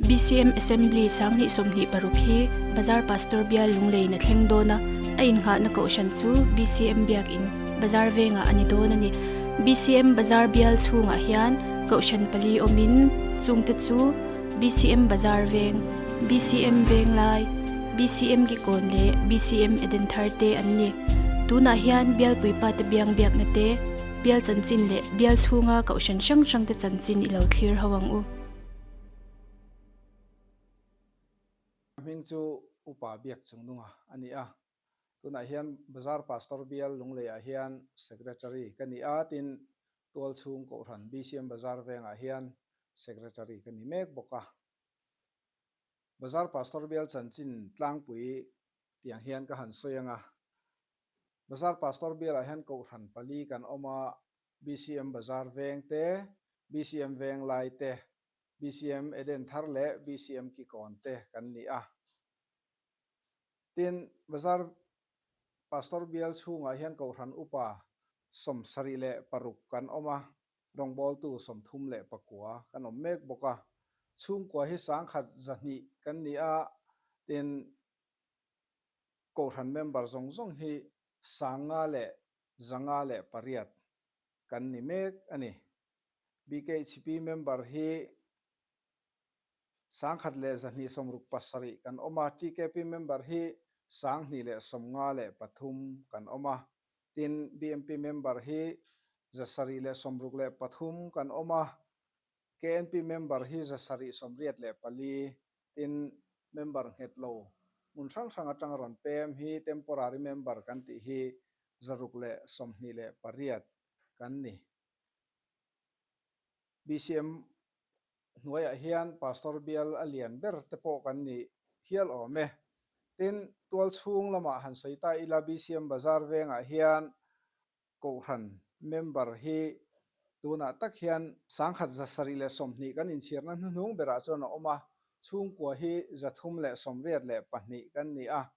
BCM Assembly 2026 hi Bazar Pastor Bial Lungleiin a thleng dawn a, a innghahna kohhran chu BCM Biakin Bazar vengah a ni dawn a ni. BCM Bazar Bial chhungah hian kohhran pali awmin chungte chu BCM Bazar Veng, BCM Venglai, BCM Kikawn leh BCM Edenthar te an ni. Tunah hian Bialpuipa te biang biakna te, Bial chanchin leh Bial chhunga kohhran hrang hrang te chanchin i lo thlir ho ang u. A hming chu Upa Biak Chungnunga a ni a, tunah hian Bazar Pastor Bial Lungleiah hian Secretary ka ni a, tin Tualchhung Kohhran BCM Bazar vengah hian Secretary ka ni mek bawk a. Bazar Pastor Bial chanchin tlangpui tiang hian ka han sawi ang a, Bazar Pastor Bialah hian Kohhran pali kan awm a, BCM Bazar veng te, BCM Venglai te, BCM Eden Thar leh BCM Kikawn te kan ni a. Tin, Bazar Pastor Bial chhungah hian Kohhran Upa 76 kan awm a, rawngbawltu 39 kan awm mek bawk a. Chhungkua hi 1200 kan ni a, tin, Kohhran member zawng zawng hi 5508 kan ni mek a ni. BKHP member hi 1267 kan awm a, TKP member hi 2053 kan awm a, tin BMP member hi 763 kan awm a, KNP member hi 784, tin member nghet lo hmun hrang hrang atanga rawn pem hi temporary member kan tih hi 628 kan ni. BCM hnuaiah hian Pastor bial a lian ber te pawh kan ni hial awm e. Tin, tual chhung lamah han sawi ta ila BCM Bazar vengah hian Kohhran member hi tunah tak hian 1720 kan inchhirna hnuhnung berah chuan a awm a, chhungkua hi 382 kan ni a.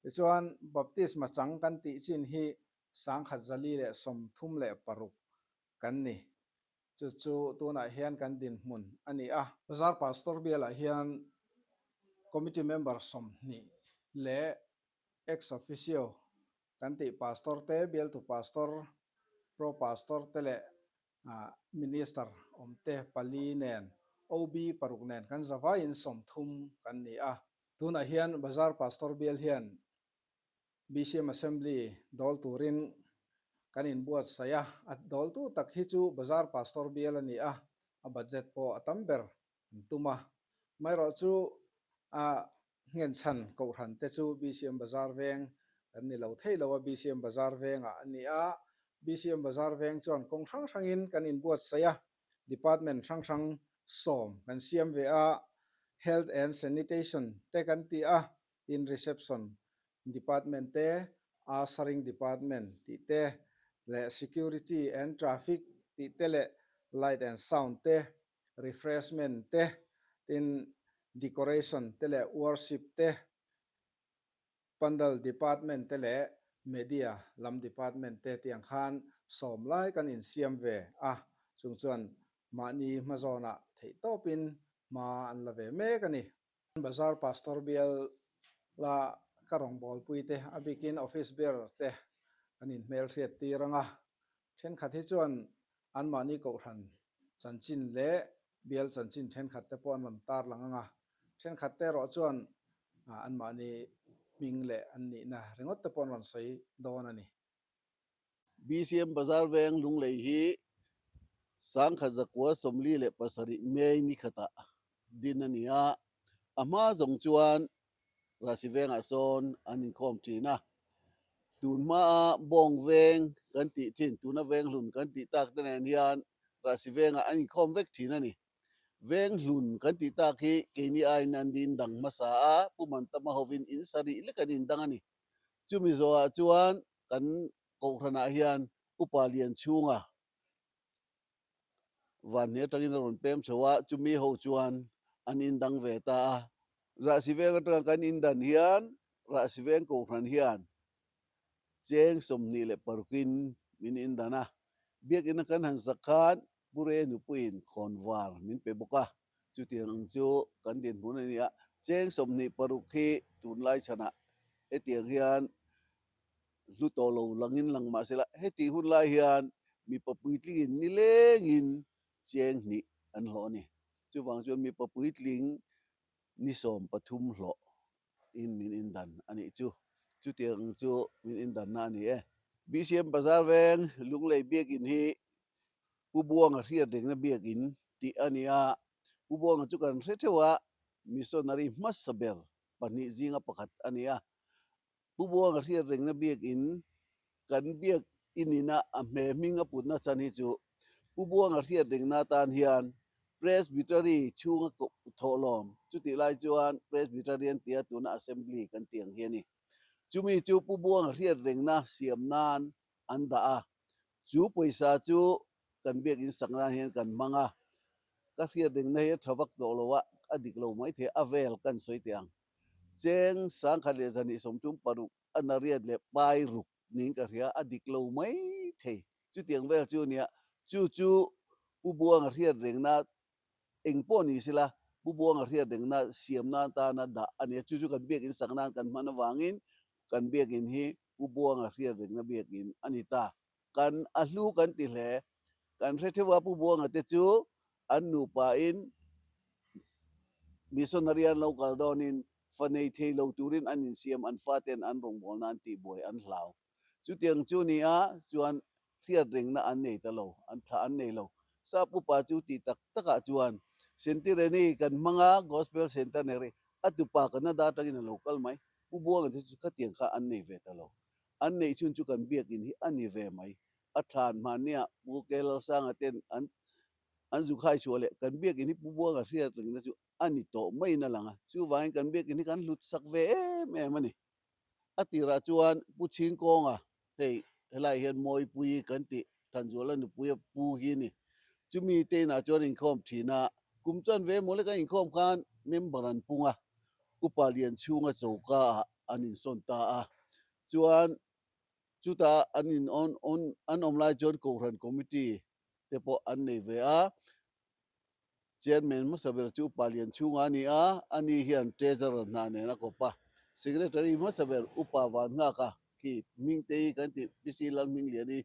Tichuan, Baptisma chang kan tih chin hi 1136 kan ni. Chu chu tunah hian kan dinhmun a ni a. Bazar Pastor bialah hian Committee member 20 leh Ex Officio kan tih Pastor te, bialtu Pastor, Pro Pastor te leh Minister awm te pali nen OB paruk nen kan zavaiin 30 kan ni a. Tunah hian Bazar Pastor bial hian BCM Assembly dawl turin kan inbuatsaih a, a dawltu tak hi chu Bazar Pastor bial a ni a, a budget pawh a tam ber an tum a. Amaherawh chu a nghenchhan kohhran te chu BCM Bazar Veng kan ni lo thei lo a, BCM Bazar Vengah a ni a, BCM Bazar Veng chuan kawng hrang hrangin kan inbuatsaih a, department hrang hrang 10 kan siam ve a, Health and Sanitation te kan ti a, tin Reception Department te, Ushering Department tih te leh Security and Traffic tih te leh Light and Sound te, Refreshment te, tin Decoration te leh Worship te, Pandal Department te leh Media lam Department te tiang khan 10 lai kan insiam ve a, chung chuan mahni hmazawnah theihtawpin hma an la ve mek a ni. Bazar Pastor bial la ka rawngbawlpui te a bikin office bearer te kan inhmelhriat tir ang a, thenkhat hi chuan anmahni kohhran chanchin leh bial chanchin thenkhat te pawh an rawn tarlang ang a, thenkhat te erawh chuan anmahni hming leh an nihna ringawt te pawh an rawn sawi dawn a ni. BCM Bazar Veng Lunglei hi 1947 May ni khatah din a ni a, a hma zawng chuan Rasi Vengah sawn an inkhawm thin a. Tun hmaa Bawng Veng kan tih thin, tuna Venghlun kan tih tak te nen hian Rasi Vengah an inkhawm vek thin a ni. Venghlun kan tih tak hi keini aiin an din dang hmasa a, Pu Mantama hovin in sarih lek an indang a ni. Chumi zawhah chuan kan kohhranah hian Upa Lianchhunga vanhne atangin a rawn pem chho a, chumi ho chuan an indang ve ta a. Rahsiveng atanga kan indan hian Rahsiveng kohhran hian cheng 26in min indan a. Biakina kan han sak khan Pu Re nupuiin khawnvar min pe bawk a. Chutiang ang chu kan dinhmun a ni a, cheng 26 hi tunlai chhanah hetiang hian hlu tawh lo langin lang mah sela, hetih hun lai hian mipa puitlingin nilengin cheng hnih an hlawh a ni. Chuvang chuan mipa puitling ni 13 hlawh in min indan a nih chu. Chutiang chu min indanna a ni e. BCM Bazar veng Lunglei Biakin hi Pu Buanga hriat rengna biakin tih a ni a. Pu Buanga chu kan hre theuh a, missionary hmasa ber pahnih zinga pakhat a ni a. Pu Buanga hriat rengna biakin kan biak inina a hme hming a putna chan hi chu Pu Buanga hriat rengna atan hian Presbytery chhunga thawhlawm chutih lai chuan Presbyterian tia tuna Assembly kan tih ang hi a ni. Chumi chu Pu Buanga hriat rengna siam nan an dah a, chu pawisa chu kan biakin sak nan hian kan hmang a, ka hriat rengna hi a tha vak tawh lo a, a dik lo maithei a vel kan sawi teh ang. Cheng 1236 a nariat leh pai ruk niin ka hria, a dik lo mai thei. Chutiang vel chu nia, chu chu Pu Buanga hriat rengna eng pawh ni sela, Pu Buanga hriat rengna siam nan tana dah a nia, chu chu kan biakin sak nan kan hman avangin kan biakin hi Pu Buanga hriat rengna biakin a ni ta. Kan a hlu kan ti hle. Kan hre theuh a, Pu Buanga te chu an nupain missionary an lo kal dawnin fa nei thei lo turin an insiam, an faten an rawngbawlna an tihbuai an hlau. Chutiang chu ni a, chuan hriat rengna an nei ta lo, an thlah an nei lo. Sap upa chu tih tak takah chuan Sentireni kan hmang a, Gospel Centenary, a tupa Canada atangin a lo kal mai. Pu Buanga te chu khatiang kha an nei ve ta lo. An neih chhun chu kan biakin hi a ni ve mai. A thlan hmannia Pu Kelalsanga ten an an zukhai chhuah leh kan biakin hi Pu Buanga hriat rengna chu a ni tawh maiin a lang a, chuvangin kan biakin hi kan hlut sak ve em em a ni. A tirah chuan Pu Chhingkawnga hei helaiah hian Mawipui kan tih Thanzuala nupuia pu hi a ni. Chumi te inah chuan inkhawm thin a, kum chuan ve emaw leka inkhawm khan member an pung a, Upa Lianchhunga choka ah an insawn ta a, chuan chutah an in on on an awm lai chuan Kohhran Committee te pawh an nei ve a, Chairman hmasa ber chu Upa Lianchhunga a ni a, ani hian Treasurer hna nen a kawp a. Secretary hmasa ber Upa Vanngaka khi Hmingte hi kan tih PC Lalhmingliani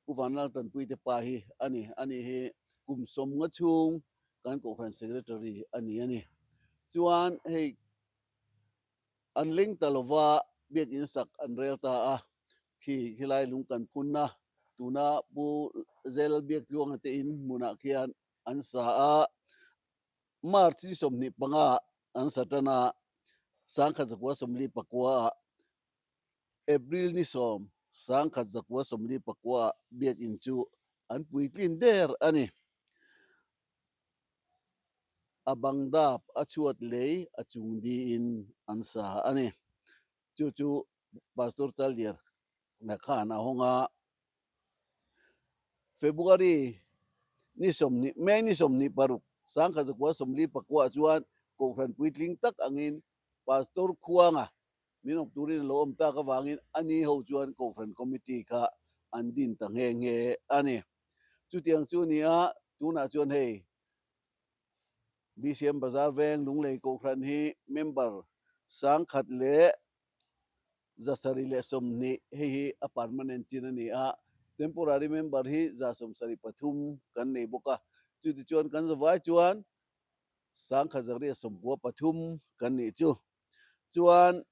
Pu Vanlal Tanpuite pa hi a ni. Ani hi kum 50 chhung kan Kohhran Secretary a ni a ni. Chuan hei an leng ta lova biakin sak an rel ta a, khi khilai lung kan phunna tuna Pu Zel Biaktluanga te in hmunah khian an sa a, March ni 25 an sa tan a, 1949 ah April ni 10, 1949 ah biakin chu an puitlin der a ni. A bang dap a chhuat lei a chung diin an sa a ni. Chu chu Pastor Chaldier na khan a hawng a. February ni 20, May ni 26, 1949 chuan Kohhran puitling tak angin Pastor Khuanga min awm turin a lo awm tak avangin a ni ho chuan Kohhran Committee kha an din ta nghe nghe a ni. Chutiang chu a ni a, tunah chuan hei BCM Bazar Veng Lunglei Kohhran hi member 1120, hei hi a permanent chin a ni a, temporary member hi 173 kan nei bawk a, chutichuan kan zavai chuan 1193 kan nih chu. Chuan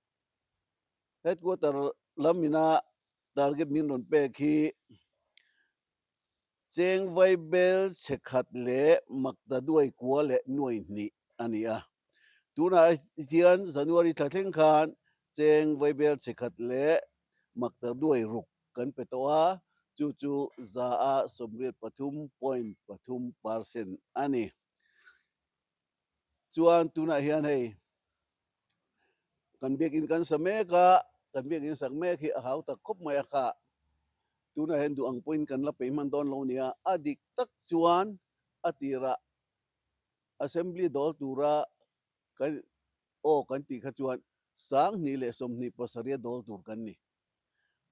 headquarter lam ina target min rawn pek hi cheng vai bel chhe khat leh makta duai kua leh nuai hnih a ni a. Tunah hian January thla thleng khan cheng vai bel chhe khat leh makta duai ruk kan pe tawh a, chu chu 83.3% a ni. Chuan tunah hian hei kan biakin kan sa mek a, kan biakin sak mek hi a hau tak khawp mai a kha. Tunah hian duh ang pawhin kan la peih hman dawn lo nia, a dik tak chuan a tirah Assembly dawl tura kan aw kan tih kha chuan 2027 a dawl tur kan ni.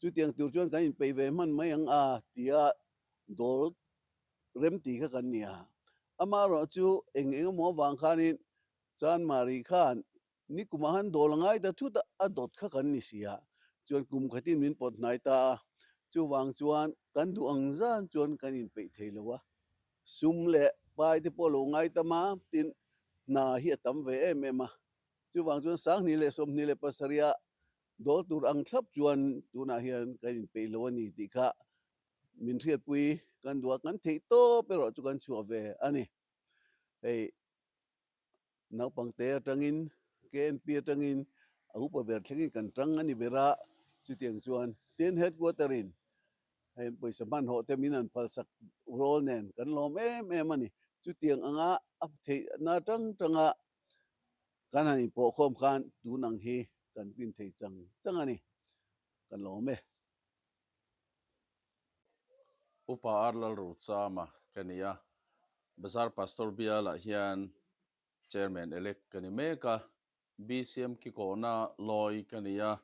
Chutiang tur chuan kan inpeih ve hman mai ang a tia dawl rem tih kha kan ni a. Amaherawh chu eng eng emaw avang khanin Chanmari khan nikumah han dawl a ngai ta thut a, a dawt kha kan ni si a, chuan kum khatin min pawt hnai ta a, chuvang chuan kan duh ang zan chuan kan inpeih thei lo a, sum leh pai te pawh lo ngai tam a, tin hna hi a tam ve em em a, chuvang chuan 2027 ah dawl tur ang thlap chuan tunah hian kan inpeih lo a ni tih kha min hriatpui kan duh a, kan theih tawp erawh chu kan chhuah ve a ni. Hei. Naupangte atangin KNP atangin a upa ber thlengin kan tang a ni ber a, chutiang chuan tin headquarter in hei pawisa hmanhawh te min han phalsak rawl nen kan lawm em em a ni. Chutiang anga a theihna tang tanga kan han inpawhkhawm khan tun ang hi kan tin thei chang chang a ni, ka lawm e. Upa Ar Lalrochama ka ni a, Bazar Pastor Bialah hian Chairman elect ka ni mek a, BCM Kikawhna lawi ka ni a,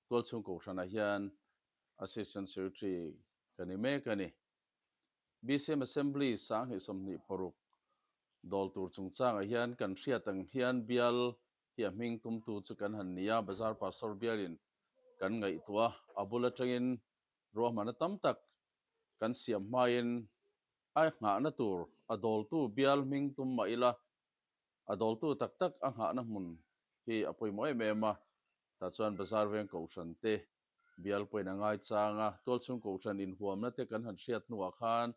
Tualchhung Kohhranah hian Assistant Secretary ka ni mek a ni. BCM Assembly 2026 dawl tur chungchangah hian kan hriat ang hian bial hi a hming tumtu chu kan han ni a, Bazar Pastor bialin kan ngaihtuah a, a bul atangin ruahmanna tam tak kan siam hmain A nghahna tur a dawltu bial hming tum mah ila, a dawltu tak tak a nghahna hmun hi a pawimawh em em a. Tah chuan Bazar veng Kohhran te bial pawhin a ngaichang a, tualchhung Kohhran inhuamna te kan han hriat hnuah khan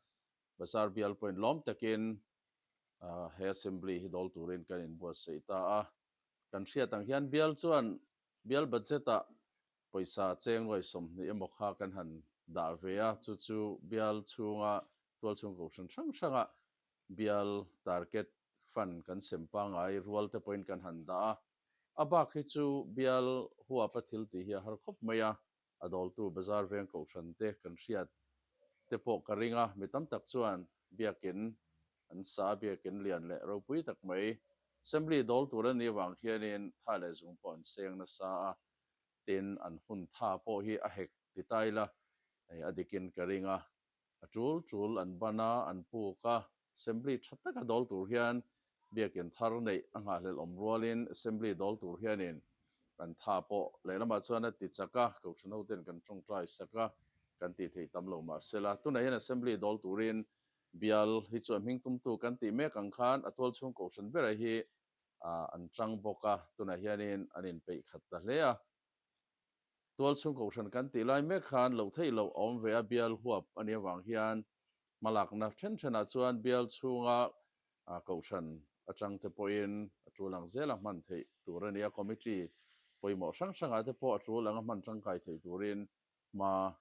Bazar bial pawhin lawm takin he Assembly hi dawl turin kan inbuatsaih ta a. Kan hriat ang hian bial chuan bial budget-ah Pawisa cheng nuai 20 emaw kha kan han dah ve a, chu chu bial chhunga tualchhung kohhran hrang hranga bial target fund kan sem pangai rual te pawhin kan han dah a. A bak hi chu bial huapa thil tih hi a har khawp mai a, a dawltu bazar veng kohhran te kan hriat te pawh ka ring a, mi tam tak chuan biakin an sa a, biakin lian leh ropui tak mai assembly dawl tur a nih avang khianin tha leh zung pawh an seng nasa a. Tin, an hun tha pawh hi a hek ti ta ila, hei a dikin ka ring a, a tul tul an ban a, an puk a, Assembly tha taka dawl tur hian biakin thar neih a nghahhlelh awm rualin Assembly dawl tur hianin kan tha pawh lehlamah chuan a ti chak a, Kohhran hoten kan tawngtai sak a, kan tih theih tam lo mahsela tunah hian Assembly dawl turin bial hi chu a hming tumtu kan tih mek ang khan a tualchhung Kohhran bera hi an chang bawk a, tunah hianin an inpeih khat ta hle a. Tualchhung Kohhran kan tih lai mek khan loh theih loh a awm ve a, bial huap a nih avang hian hmalakna then thenah chuan bial chhunga Kohhran atang te pawhin a tul ang zela hman theih tur a ni a, committee pawimawh hrang hrangah te pawh a tul anga hman tangkai theih turin hma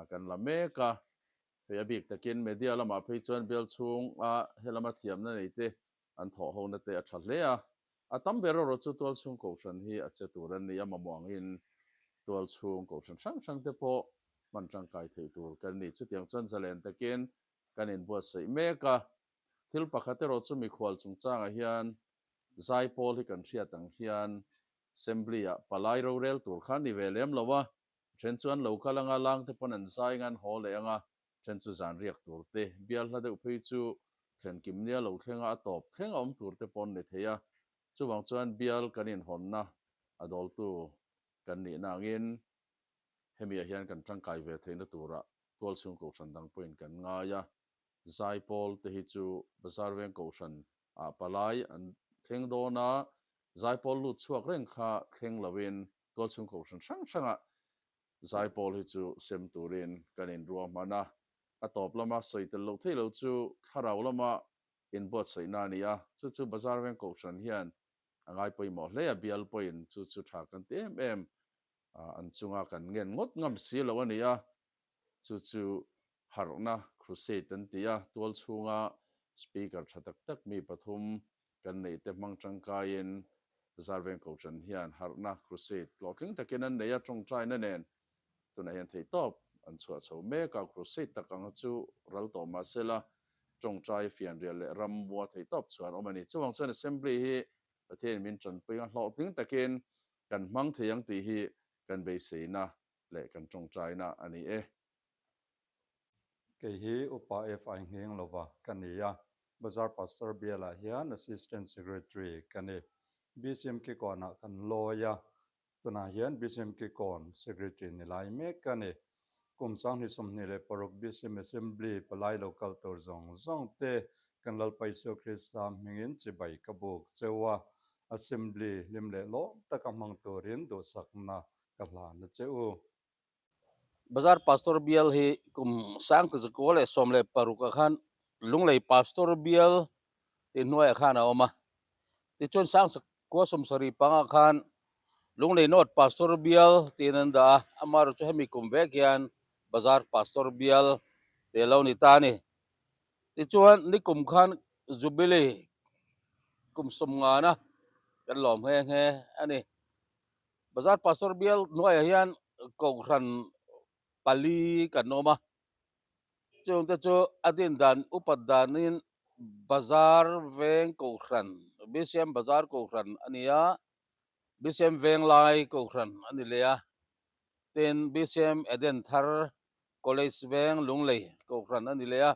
kan la mek a. Hei a bik takin media lamah phei chuan bial chhunga helama thiamna nei te An thawh hona te a tha hle a, a tam ber erawh chu tualchhung kohhran hi a che tur an ni a, mamawh angin tualchhung kohhran hrang hrang te pawh hman tangkai theih tur kan ni. Chutiang chuan zalen takin kan inbuatsaih mek a, thil pakhat erawh chu mikhual chungchangah hian zaipawl hi kan hriat ang hian Assembly-ah palai rorel tur kha a ni ve lem lo a, then chuan lo kal anga lang te pawn an zai anga an haw leh anga, Then chu zan riak tur te, bial hla deuh phei chu thlen kim nia lo thlenga a tawp thleng a awm tur te paw'n ni thei a. Chuvang chuan bial kan inhawnna a dawltu kan nihna angin hemiah hian kan tangkai ve theihna turah tualchhung kohhran dang pawhin kan ngai a. Zaipawl te hi chu Bazar Veng kohhran ah palai an thleng dawn a, zaipawl lut chhuak reng kha thleng loin tualchhung kohhran hrang hrangah Zaipawl hi chu sem turin kan inruahman a, a tawp lama sawi tel loh theih lo chu thlarau lama inbuatsaihna a ni a, chu chu Bazar Veng Kohhran hian a ngai pawimawh hle a, bial pawhin chu chu tha kan ti em em, an chunga kan ngen ngawt ngam si lo a ni a, chu chu harhna crusade an ti a, tual chhunga speaker tha tak tak mi pathum kan neih te hmang tangkaiin Bazar Veng Kohhran hian harhna crusade hlawhtling takin an nei a, tawngtaina nen tunah hian theihtawp an chhuah chho mek a, crusade tak ang chu ral tawh mah sela tawngtai fianrial leh ram mua theihtawp chuan awm a ni. Chuvang chuan Assembly hi Pathianin min tanpui anga hlawhtling takin kan hmang thei ang tih hi kan beiseina leh kan tawngtaina a ni e. Kei hi Upa FI ngheng lova ka ni a. Bazar Pastor bialah hian Assistant Secretary ka ni. BCM Kikawnah kan lawi a, tunah hian BCM Kikawn Secretary ni lai mek ka ni. Kum 2026 BCM Assembly palai lo kal tur zawng zawng te kan Lalpa Isua Krista hmingin chibai ka buk cheu a, Assembly hlim leh lawm taka hmang turin duhsakna ka hlan a che u. Bazar Pastor Bial hi kum 1916 ah khan Lunglei Pastor Bial tih hnuaiah khan a awm a. Tichuan 1975 ah khan Lunglei North Pastor Bial tiin an dah a, amaherawhchu chu hemi kum vek hian Bazar Pastor Bial tih a lo ni ta a ni. Tichuan nikum khan Jubilee kum sawmngana kan lawm nghe nghe a ni. Bazar Pastor bial hnuaiah hian kohhran pali kan awm a, chungte chu a din dan upat danin Bazar Veng Kohhran, BCM Bazar Kohhran a ni a, BCM Venglai Kohhran a ni leh a, tin BCM Eden Thar College Veng Lunglei Kohhran a ni leh a,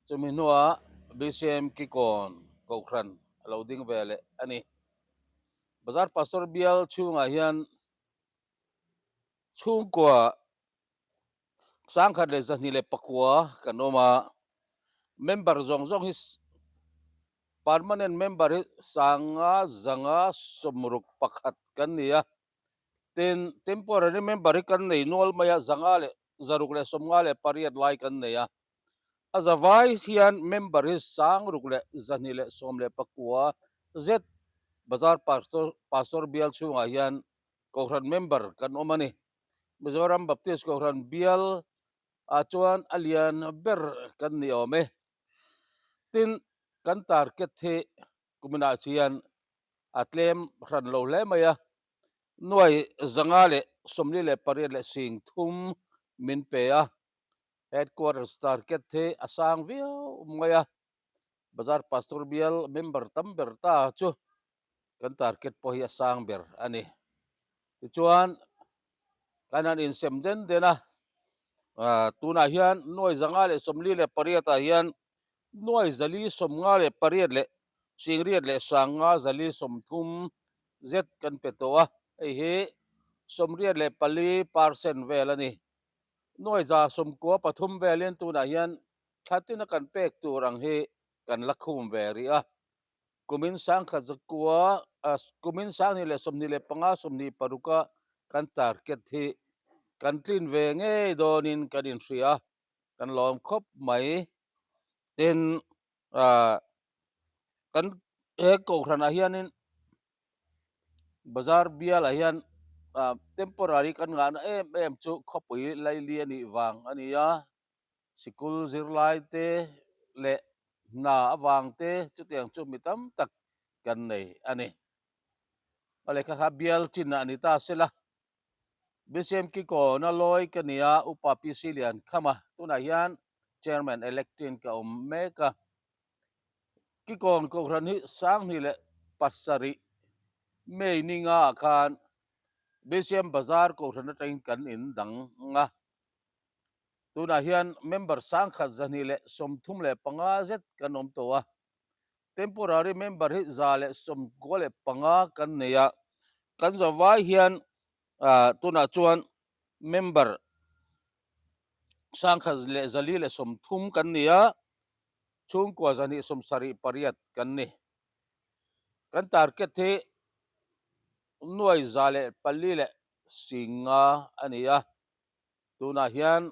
chumi hnuah BCM Kikawn Kohhran a lo ding ve leh a ni. Bazar Pastor bial chhungah hian chhungkua 1229 kan awm a, member zawng zawng hi permanent member hi 561 kan ni a, tin temporary member hi kan nei nual mai a, 658 lai kan nei a. A zavai hian member hi 6219 zet Bazar Pastor Pastor bial chhungah hian Kohhran member kan awm a ni. Mizoram Baptist Kohhran bial ah chuan a lian ber kan ni awm e. Tin, kan target hi kuminah hian a tlem hran lo hle mai a, 548,300 min pe a. Headquarters target hi a sang viau mai a, Bazar Pastor bial member tam ber ta chu kan target pawh hi a sang ber a ni. Tichuan kan han insem den den a, tunah hian 548 ah hian 458,854 zet kan pe tawh a, hei hi 84% vel a ni. 93% velin tunah hian thla tina kan pek tur ang hi kan la khum ve rih a. Kumin 1009 kumin 2025 26 a kan target hi kan tlin ve ngei dawnin kan inhria a, kan lawm khawp mai. Tin, kan he kohhranah hianin Bazar bialah hian ah temporary kan ngahna em em chu khawpui laili a nih vang a ni a, sikul zirlai te leh hna avang te chutiang chu mi tam tak kan nei a ni. A lehkha kha bial chinah a ni ta sela, BCM Kikawna lawi ka ni a, Upa PC Liankhama tunah hian Chairman elect-in ka awm mek a. Kikawn Kohhran hi 2007 May ni nga ah khan BCM Bazar Kohhran atangin kan in dang a. Tunah hian member 1235 zet kan awm tawh a. Temporary member hi 195 kan nei a. Kan zawai hian tunah chuan member 1430 kan ni a. Chhungkua 278 kan ni. Kan target hi 405 a ni a, tunah hian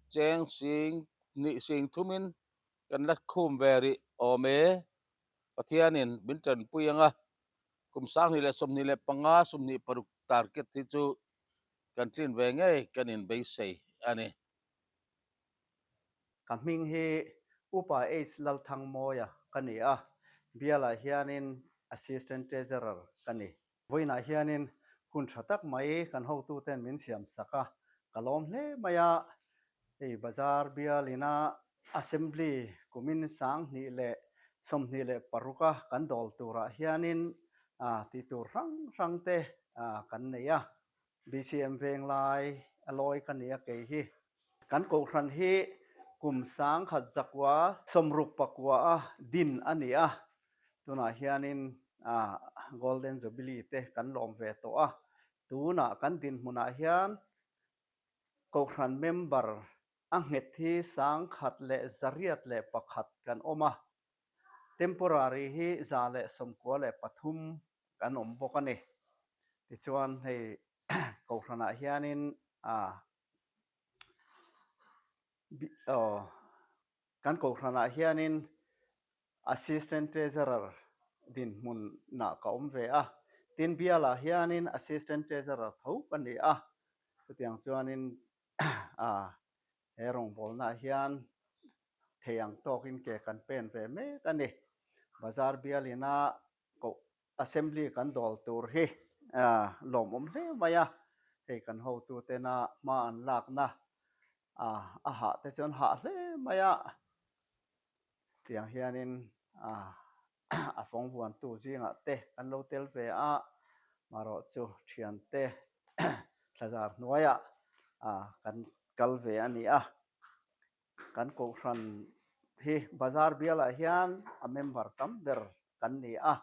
cheng sing hnih sing thumin kan la khum ve rih awm e. Pathianin min tanpui ang a, kum 2025 26 target hi chu kan tlin ve ngei kan inbeisei a ni. Ka hming hi Upa H Lalthangmawia ka ni a, bialah hianin Assistant Treasurer ka ni. Vawiinah hianin hun tha tak mai kan hotuten min siam sak a, ka lawm hle mai a. Hei Bazar bial ina Assembly kumin 2026 a kan dawl turah hianin tih tur hrang hrang te kan nei a. BCM Venglai a lawi ka ni a kei hi. Kan kohhran hi kum 1000 160 a din a ni a, tunah hianin Golden Jubilee te kan lawm ve tawh a, tunah kan dinhmunah hian Kohhran member a nghet hi 1101 kan awm a, temporary hi 193 kan awm bawk a ni. Tichuan hei Kohhranah hianin kan Kohhranah hianin Assistant Treasurer dinhmunah ka awm ve a, tin bialah hianin Assistant Treasurer tho ka ni a, chutiang chuanin he rawngbawlnaah hian thei ang tawkin ke kan pen ve mek a ni. Bazar bialina koh Assembly kan dawl tur hi lawmawm hle mai a, hei kan hotutena hma an lakna a hah te chuan hah hle mai a. Tiang hianin a fawng vuantu zingah te kan lo tel ve a, marawh chu thiante thlazar hnuaiah kan kal ve a ni a. Kan kohhran hi bazar bialah hian a member tam ber kan ni a.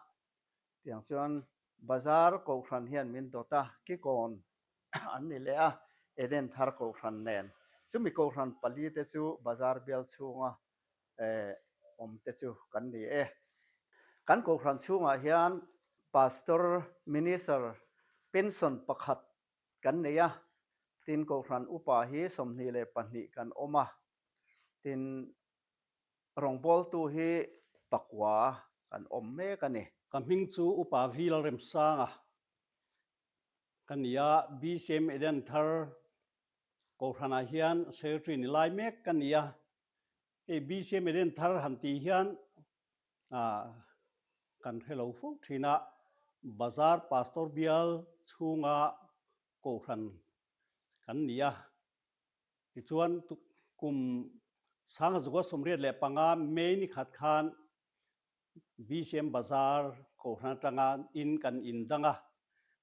Tiang chuan bazar kohhran hian min dawt a, kikawn an ni leh a, Eden thar kohhran nen. Chumi kohhran pali te chu bazar bial chhunga awm te chu kan ni e. Kan kohhran chhungah hian Pastor, Minister, pension pakhat kan nei a, tin kohhran upa hi 22 kan awm a, tin rawngbawltu hi pakua kan awm mek a ni. Ka hming chu Upa V Lalremsanga ka ni a, BCM Eden thar kohhranah hian Secretary ni lai mek ka ni a. Hei BCM Eden thar han tih hian kan hre lo fo thin a, Bazar Pastor bial chhunga kohhran kan ni a. Tichuan kum 1985 May ni khat khan BCM Bazar kohhran atanga in kan in dang a,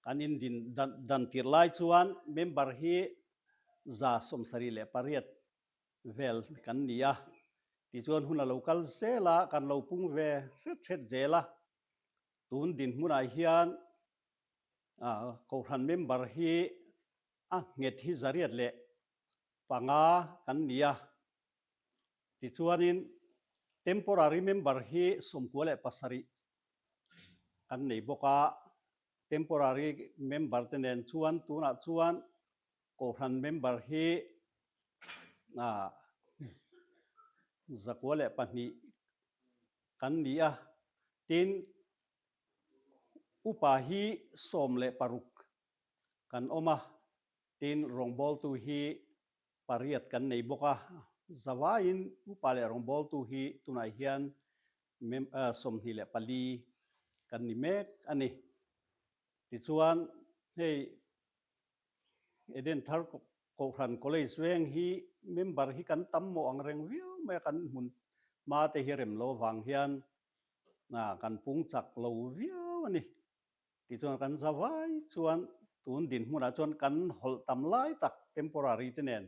kan in din dan tir lai chuan member hi 78 vel kan ni a, tichuan hun a lo kal zel a, kan lo pung ve hret hret zel a, tun dinhmunah hian kohhran member hi a nghet hi 105 kan ni a, tichuanin temporary member hi 97 kan nei bawk a, temporary member te nen chuan tunah chuan Kohhran member hi 102 kan ni a, tin upa hi 16 kan awm a, tin rawngbawltu hi pariat kan nei bawk a, zavaiin upa leh rawngbawltu hi tunah hian 24 kan ni mek a ni. Tichuan hei Eden Thar Kohhran College veng hi member hi kan tam mawh ang reng viau mai a, kan hmun hma te hi rem lo avang hian kan pung chak lo viau a ni. Tichuan kan za vai chuan tun dinhmunah chuan kan hawlh tam lai tak temporary te nen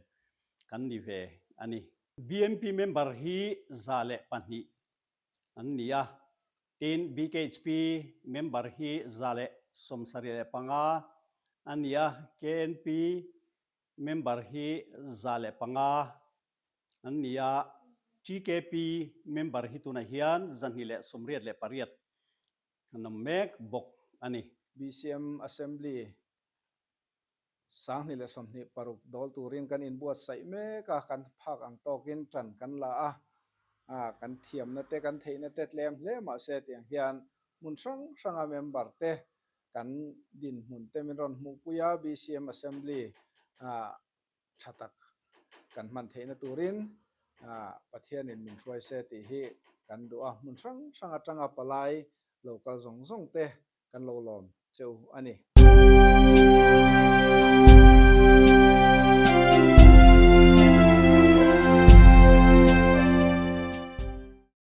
kan ni ve a ni. BMP member hi 102 an ni a, tin BKHP member hi 175 a ni a, KNP member hi 105 an ni a, TKP member hi tunah hian 288 an awm mek bawk a ni. BCM Assembly 2026 dawl turin kan inbuatsaih mek a, kan phak ang tawkin tan kan la a, kan thiamna te kan theihna te tlem hle mahse tiang hian hmun hrang hranga member te kan dinhmun te min rawn hmuhpui a, BCM Assembly tha tak kan hman theihna turin Pathianin min hruai se tih hi kan duh a, hmun hrang hrang atanga palai lo kal zawng zawng te kan lo lawm cheu a ni.